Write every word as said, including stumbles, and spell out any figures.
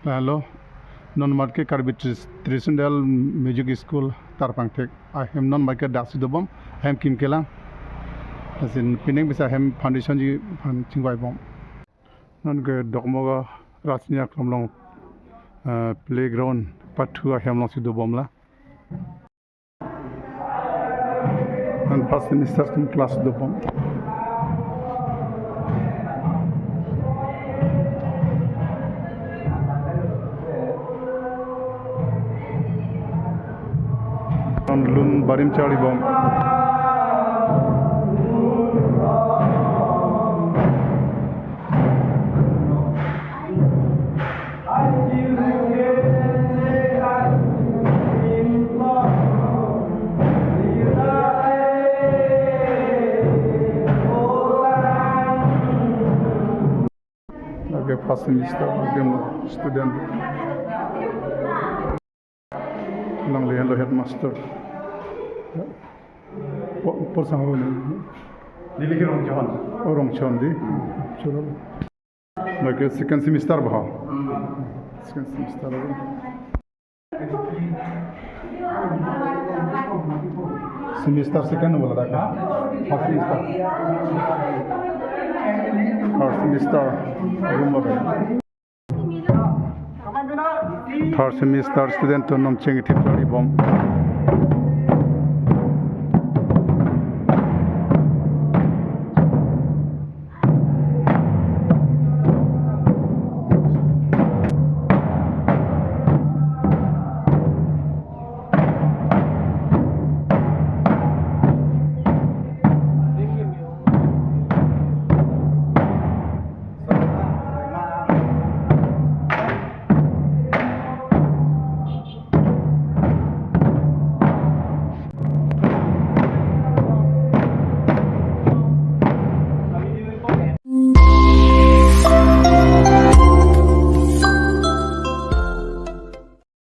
Hello, non mat ke Karbi Tris-, Trisundal Music School Tarpangthek ahem non mat ke dak si dobom, ahem kim kelang. Asin pining bisa ahem foundation ji aphan chingvaibom. Non ke Dokmoka Rasinja Klamlong, eh, playground pathu ahem along si dobom la. Non first semester atum class dobom. Non lun barim charlibom. Lake first semester student. Alangli henlo headmaster. Po-, por sang ho ni? Neli ke Rongchon. Oh, Rongchon di. Choro. Lake second semester ba? Hmm. Second semester ba? Semester second wala dak? First semester. First semester room ba? Third semester student atum non chingthip charlibom.